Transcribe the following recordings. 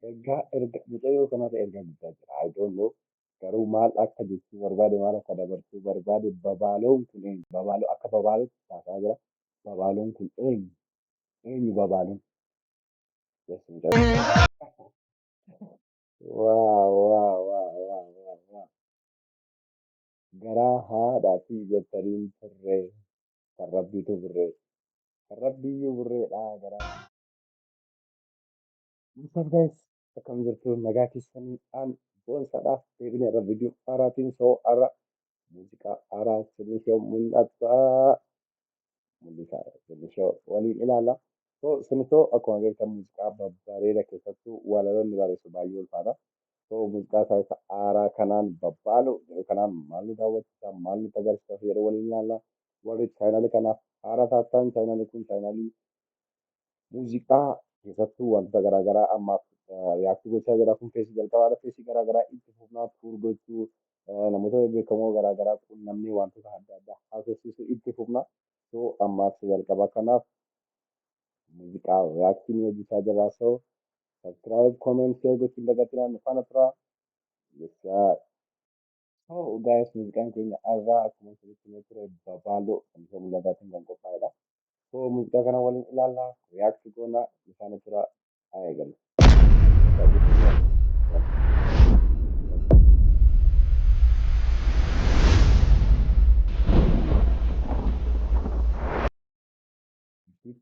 Ergaa erga mucayyoo kanarra ergaa guddaa jira. I don't know. Garuu maal akka jechuu barbaade, maal akka dabarsuu barbaade, babaaloon kun eenyu? Babaaloo akka babaalootti taasaa jira. Babaaloon kun eenyu? Eenyu babaaloon? Yes, mucayyoo. Wow. Garaa haadhaati jettaniin turree, kan rabbiitu burree. Kan rabbiiyyuu burreedha garaa. What's up, guys? Akkam jirtu? Nagaa keessanii? Aan boonsaadhaaf deebine irra viidiyoo haaraatiin. So har'a muuziqaa haaraa Sinishoo mul'ata. Mul'isa Sinishoo waliin ilaalla. So Sinishoo akkuma beekamu muuziqaa babbareeda, keessattuu walaloonni barreessu baay'ee ulfaata. So muuziqaa isaa isa haaraa kanaan, babbaalu jedhu kanaan, maal nu daawwachiisa, maal nutti agarsiisa jedhu waliin ilaalla. Warri chaanaalii kanaaf haaraa taatan, chaanaalii kun chaanaalii muuziqaa, keessattuu wantoota garaagaraa ammaaf react gochaa jira. Kun phase jalqabaadha. Phase garaagaraa itti fufnaa, tour gochuu, namoota beekamoo garaagaraa quunnamnee wantoota adda addaa haasofsiisuu itti fufna. So ammaaf jalqaba kanaaf muuziqaa react hojjechaa jirra. So subscribe, comment, share gochuun dagatinaa, nu faana turaa. Yes, sir. So guys, muuziqaan keenya har'aa akkuma isinitti himee ture babaaloo kan isa mul'ataatiin kan qophaa'edha. So muuziqaa kana waliin ilaallaa, react goona, nu faana turaa, haa eegallu.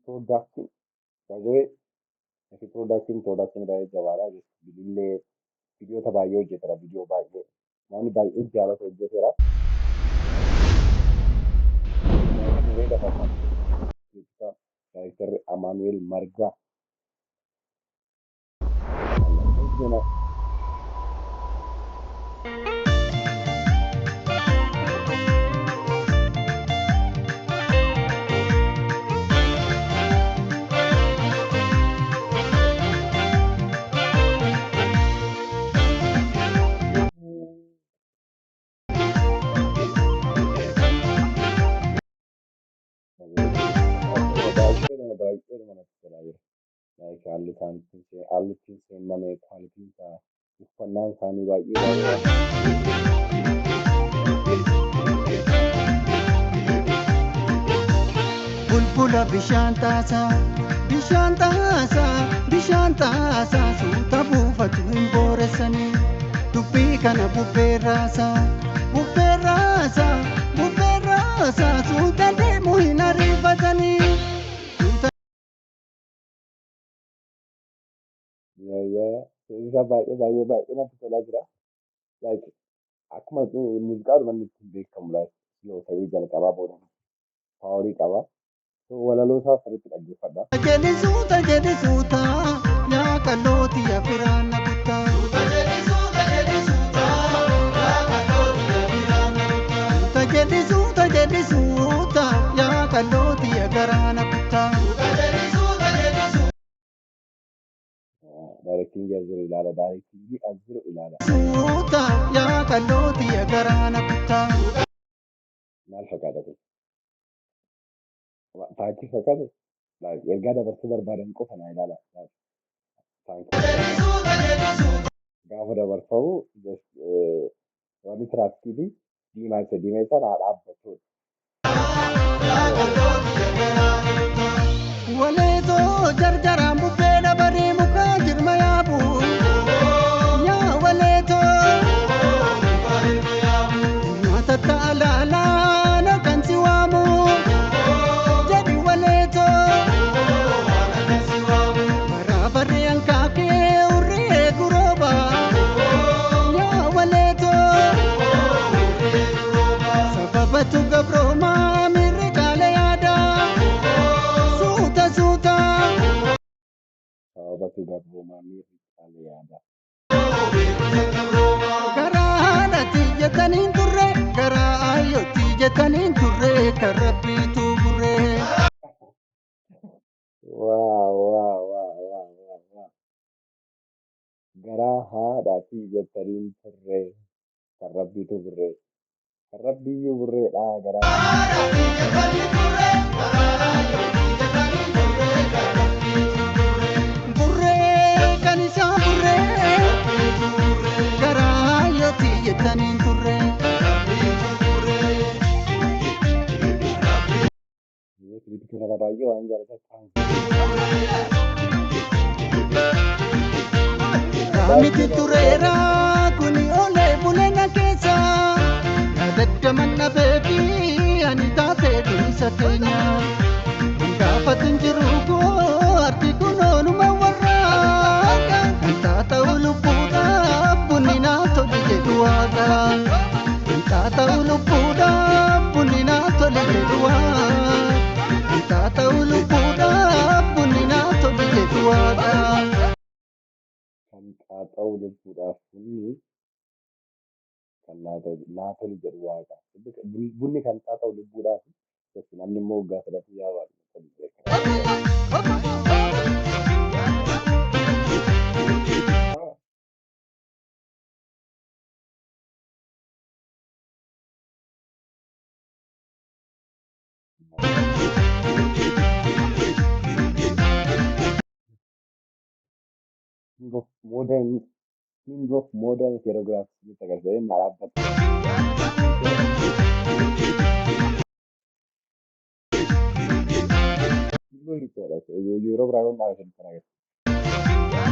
Production, by the way, fi production baay'ee jabaadha. Bilillee viidiyoota baay'ee hojjetera, viidiyoo baay'ee namni baay'ee jaalatu hojjetera. Baay'ee bareeda. Directorri Amaanu'el Margaa. Baay'eedhuma baay'eedhuma natti tolaa jira. Like, haalli ittiin seename, qualityn isaa, uffannaan isaanii baay'ee baay'ee. Bulbula bishaan taasaa, bishaan taasaa, bishaan taasaa, suuta buufatu hin booressanii. Dubbii kana bubbeen raasaa, bubbeen raasaa, bubbeen raasaa, suuta deemu hin ariifatanii. Suuta Yeah. Isaa baay'ee baay'ee baay'ee natti tolaa jira. Like, akkuma muuziqaadhuma inni ittiin beekamu, like, slow ta'ee jalqabaa, booda power qaba. So walaloo isaa sirriitti dhaggeeffadha. Jedhi suuta, jedhi suuta, yaa qallooti yaa firaan na kuttaa. Suuta jedhi suuta, jedhi suuta, yaa qallooti yaa firaan na kuttaa. Suuta jedhi suuta, jedhi suuta, yaa qallooti yaa garaa na kuttaa. Suuta jedhi suuta, jedhi suuta. Directing as jiru ilaala. Directing as jiru ilaala. Suuta yaa qallooti yaa garaa na kuttaa. Maal fakkaata kun? Taankii fakkaatu? Like, ergaa dabarsuu barbaadan qofa naa ilaala. Like, taankii gaafa dabarfamu just, wanni tiraafikii fi diimaa isa diimaa isa naa dhaabbatudha. Waleetoo jarjaraan bubbee dabaree mukaa jirma yaabu. Yaa waleetoo. Nyaata alaalaa kan si waamu. Jedhi waleetoo. Baraabarri hankaakee urree gurooba. Yaa waleetoo. Sababatu gabroomaa miirri caale yaada. Suuta suuta. Sababatu gabroomaa miirri caale yaada. Garaa haadhati jettaniin turre, garaa ayyootti jettaniin turre, kan rabbiitu burre. Wow. Garaa haadhaati jettaniin turre, kan rabbiitu burree. Kan rabbiiyyuu burreedha garaa. Haadhati jettaniin turre, garaa ayyootti jettaniin turre, kan rabbiitu burre. Burree kan isaa burree. Gaafataniin turre. Clip kanarra baay'ee waan jaallattan. Raamiti tureera kuni olee buleena keessa. Yaadaddaman dhabeefi ani taatee dhiisa keenya. Hin gaafatin jiru koo harki kunoonuma warraaqa. Kan taata'u lubbuudhaaf bunni naa tole jedhu waaqa. Kan taata'u lubbuudhaaf bunni naa tole jedhu waaqa. Kan taata'u lubbuudhaaf bunni naa tole jedhu waaqa. Kan xaaxa'u lubbuudhaaf bunni kan naa tolu jedhu waaqa. Bunni kan xaaxa'u lubbuudhaaf namni immoo waggaa sadatti yaa waaqa tolu beekama. King of modern King of modern choreography nutti agarsiisa. Inni dhaabbata. Yeroo biraa yoon dhaabatan kan agarsiisa.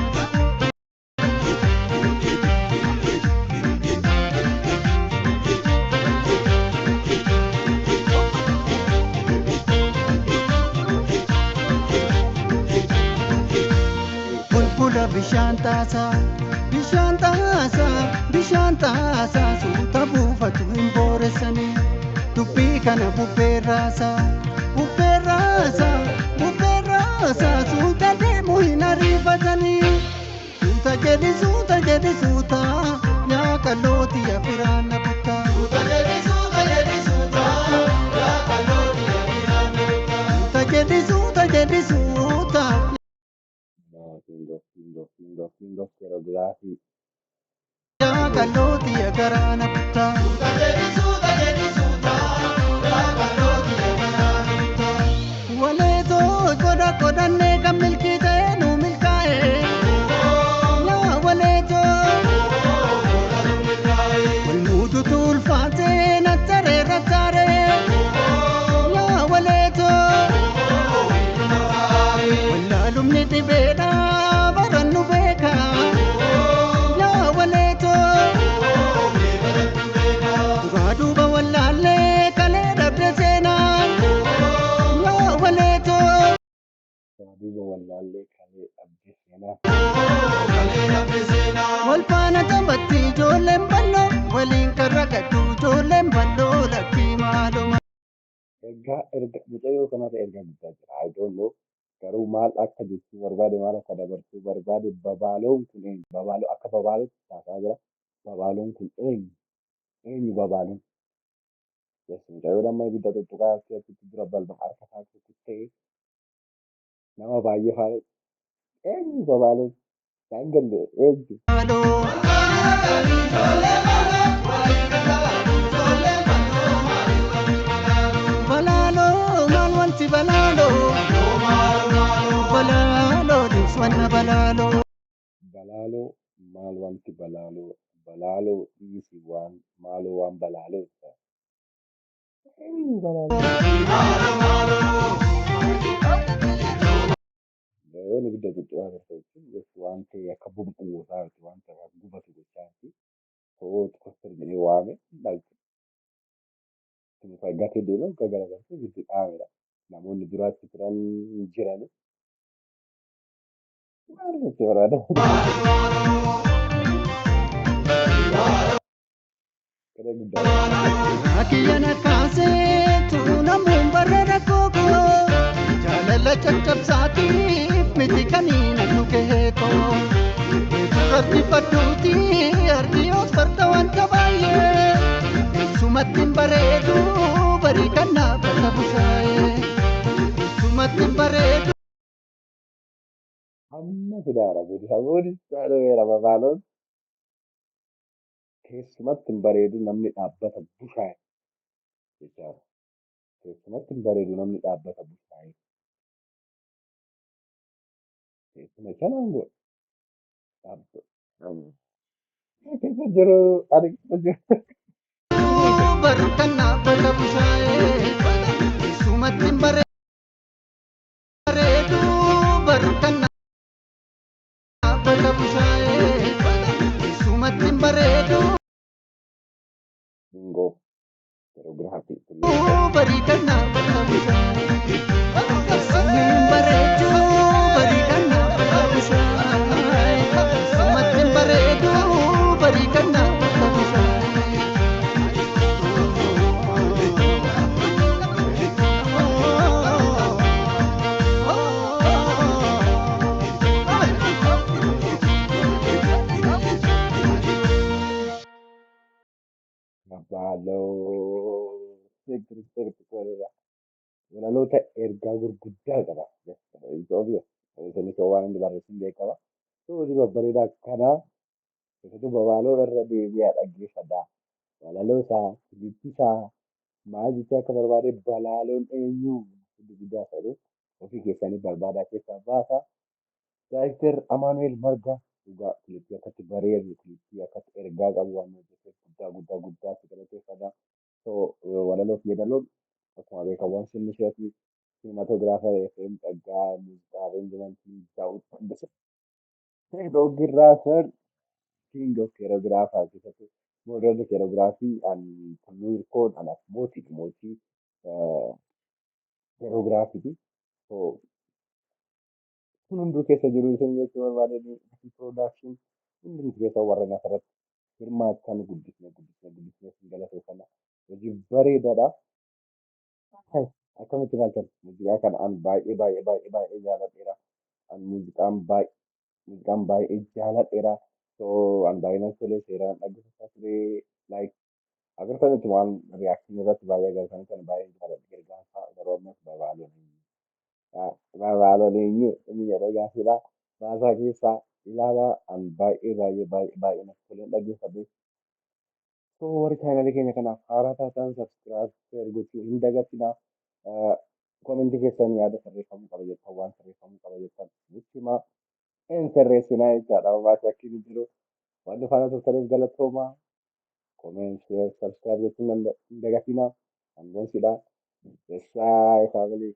Bulbula bishaan taasaa, bishaan taasaa, bishaan taasaa, suuta buufatu hin booressanii. Dubbii kana bubbeen raasaa, bubbeen raasaa, bubbeen raasaa, suuta deemu hin ariifatanii. Suuta jedhi, suuta jedhi, suuta, yaa qallooti afiraan na kuttaa. Suuta jedhi, suuta jedhi, suuta, yaa qallooti afiraan na kuttaa. Suuta jedhi, suuta jedhi, suuta. No, king of king of king of king of choreography. Yaa qallooti garaa na kuttaa. Suuta jedhi, suuta jedhi, suuta, yaa qallooti garaa na kuttaa. Waleetoo godha godhannee kan milkii ta'e nu milkaa'e. Yaa waleetoo. Wal muudutu ulfaatee nattaree rattaaree. Yaa waleetoo. Wallaalumni dhibeedha barannu beeka. Yaa waleetoo. Duraa duuba wallaallee kalee dhabde seenaa. Yaa waleetoo. Duuba wallaallee kalee dhabde seenaa. Wal faana taphatti ijoolleen bal'oo waliin karra gadhu ijoolleen bal'oo lakkii maaluma. Ergaa erga mucayyoo kanarra ergaa guddaa jira. I don't know. Garuu maal akka jechuu barbaade, maal akka dabarsuu barbaade, babaaloon kun eenyu? Babaaloo akka babaalootti taasaa jira. Babaaloon kun eenyu? Eenyu babaaloon? Yes, mucayyoon amma ibidda tuttuqaa achitti dura balba harka isaa kuttee nama baay'ee faana. Eenyu babaaloon? Naan galle, eenyu? Maaloo. Balaaloo maal wanti balaaloo? Balaaloo dhiiswanna balaaloo. Balaaloo maal wanti balaaloo? Balaaloo dhiisi waan maaloo waan balaaloo. Eenyu balaaloo? Yoon ibidda tuttuqaa turte jechuun just waan ta'e akka boba'u gootaa jirti, waan ta'e akka gubatu gochaa jirti. To'oot kostar jedhee waame dhalche. Gatee deemee akka garagaltee ibiddi dhaamedha. Namoonni duraatti turan jiran. Maal jechuu barbaada? Gara guddaa. Kiyyana kaasee tuunamuun barra rakkoo koo jaalala caccabsaatiif miti kaniin nu keekoo. Irratti fadhuuti ardiyoos farda wanta baay'ee keessumatti hin bareedu barii kan dhaabbata bushaayee. Keessumatti hin bareedu. Amma fidaara boodi saboodi babaaloon keessumatti hin bareedu namni dhaabbata bushaayee jechaadha. Keessumatti hin bareedu namni dhaabbata bushaayee. Keessuma kanaan godha. Keessa jiru, ani keessa jiru. Barkannaa bakka bushaayee keessumatti hin bareedu barkannaa bakka bushaayee keessumatti hin bareedu Dungoo koreogiraafii. Barii kannaa bakka bushaayee keessumni hin bareedu barii kannaa bakka bushaayee keessumatti hin bareedu barii kannaa bakka bushaayee. Babaaloo sirriitti godheera. Walaloota ergaa gurguddaa qaba. Isinis waan inni barreessuun beekama. Hojii babbareedaa akkanaa keessattuu babaaloo irra deebi'aa dhaggeeffadhaa. Walaloo isaa, kilippi isaa maal jechuu akka barbaade balaaloon eenyu guddaa ta'e ofii keessanii barbaadaa keessaa baasaa. Daayikter Amaanu'el Margaa dhugaa kilippii akkatti bareedu, kilippii akkatti ergaa qabu waan hojjeteef guddaa guddaa guddaa si galateeffadha. So walaloo fi yeedaloon akkuma beekamu waan sinni isheetii sinematoogiraafar Efreem Tsaggaa, muuziqaa arreenjimentii Daawit Taddasa. Choreographer, king of choreographer keessattuu modern choreography and Tulluu Hirkoon anaaf mootii mootii choreography. So kun hunduu keessa jiru isin jechuu barbaade production hundumti keessa warreen asirratti hirmaatan guddisne guddisne guddisne isin galateeffanna. Hojii bareedaadha. Akkamitti ilaaltan muuziqaa kana? An baay'ee baay'ee baay'ee baay'ee jaaladheera. An muuziqaan baay'ee jaaladheera. So an baay'inaan tolee seeraan dhaggeeffachaa ture. Like agartanitti waan reaction irratti baay'ee agartanitti an baay'ee jaaladhe. Ergaan isaa yeroo ammas babaaloon eenyu? Babaaloon eenyu? Inni jedhee gaaffiidha. Baasaa keessaa ilaalaa an baay'ee baay'ee baay'ee baay'ee natti toleen dhaggeeffadhe. So warri chaanalii keenya kanaaf haaraa taatan subscribe gochuu hin dagatinaa. Koomentii keessan yaada sirreeffamuu qaba jettan, waan sirreeffamuu qaba jettan nutti himaa. Hin sirreessinaa jechaadha. Homaa shakkiin hin jiru. Waan faana turtaniif galatoomaa. Comment, share, subscribe gochuu hin dagatinaa. Hangonsidha. Yes, family.